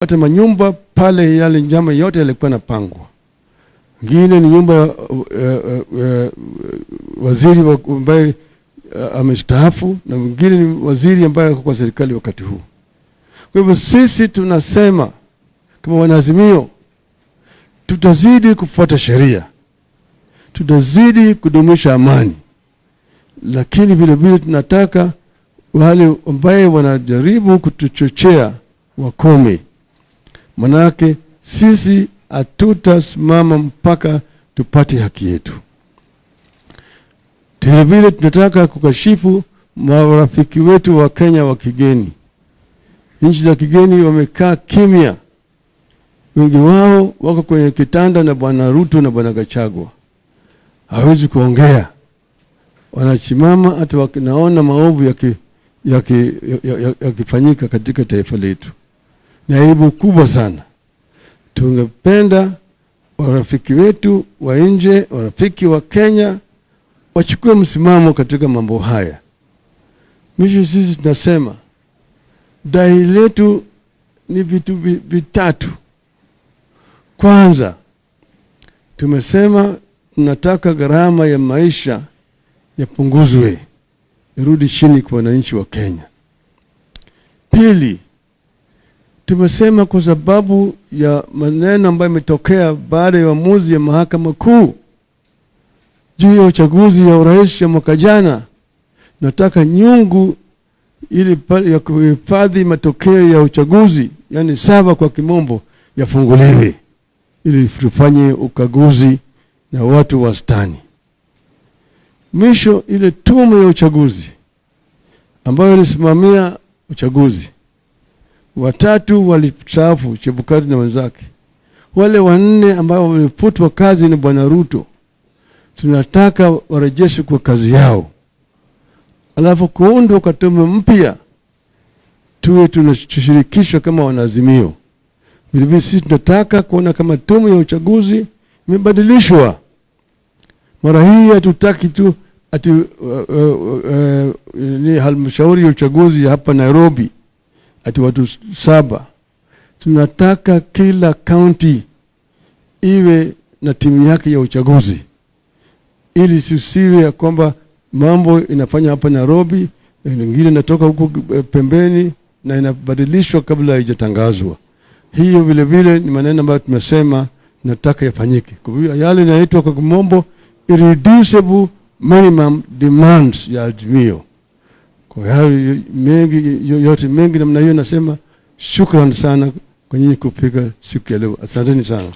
Hata manyumba pale, yale njama yote yalikuwa yanapangwa. Ngine ni nyumba ya waziri ambaye amestaafu na mwingine ni waziri ambaye ako kwa serikali wakati huu. Kwa hivyo sisi tunasema kama wanaazimio, tutazidi kufuata sheria, tutazidi kudumisha amani, lakini vile vile tunataka wale ambaye wanajaribu kutuchochea wakome, manake sisi hatutasimama mpaka tupate haki yetu. Vile vile tunataka kukashifu marafiki wetu wa Kenya wa kigeni. Nchi za kigeni wamekaa kimya, wengi wao wako kwenye kitanda na Bwana Ruto na Bwana Gachagua, hawezi kuongea, wanasimama hata wakinaona maovu yakifanyika katika taifa letu. Ni aibu kubwa sana. Tungependa warafiki wetu wa nje, warafiki wa Kenya wachukue msimamo katika mambo haya. Mwisho sisi tunasema dai letu ni vitu vitatu. Kwanza, tumesema tunataka gharama ya maisha yapunguzwe, irudi chini kwa wananchi wa Kenya. Pili, tumesema kwa sababu ya maneno ambayo yametokea baada ya uamuzi ya mahakama kuu juu ya uchaguzi ya urais ya mwaka jana, nataka nyungu ili ya kuhifadhi matokeo ya uchaguzi, yani saba kwa kimombo, yafunguliwe ili tufanye ukaguzi na watu wastani. Mwisho, ile tume ya uchaguzi ambayo ilisimamia uchaguzi, watatu walistaafu, Chebukati na wenzake. Wale wanne ambao walifutwa kazi ni Bwana Ruto, tunataka warejeshwe kwa kazi yao, alafu kuundwa kwa tume mpya, tuwe tunashirikishwa kama wanaazimio. Vilevile sisi tunataka kuona kama tume ya uchaguzi imebadilishwa. Mara hii hatutaki tu ati ni halmashauri ya uchaguzi hapa Nairobi ati watu 7. Tunataka kila kaunti iwe na timu yake ya uchaguzi, ili sisiwe ya kwamba mambo inafanya hapa Nairobi na nyingine inatoka huko pembeni na inabadilishwa kabla haijatangazwa. Hiyo vile vile ni maneno ambayo tumesema nataka yafanyike. Kwa hivyo yale inaitwa kwa kimombo irreducible minimum demands ya Azimio. Kwa hayo mengi, yote mengi namna hiyo, nasema shukrani sana kwa nyinyi kupiga siku ya leo. Asanteni sana.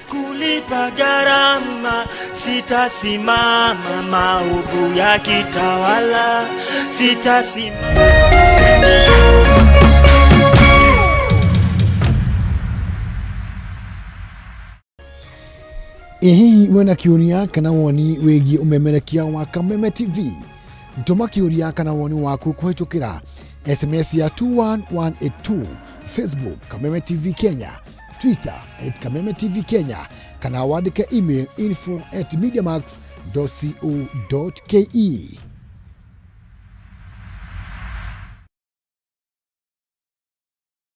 Kulipa gharama, sitasimama, maovu yakitawala, sitasimama. Ĩ hihi wĩna kĩũria kana woni wĩgiĩ ũmemerekia wa Kameme TV? Tũma kĩũria kana woni waku kũhĩtũkĩra SMS ya 21182, Facebook Kameme TV Kenya, Twitter @KamemeTV Kenya, kana wandĩke email info@mediamax.co.ke.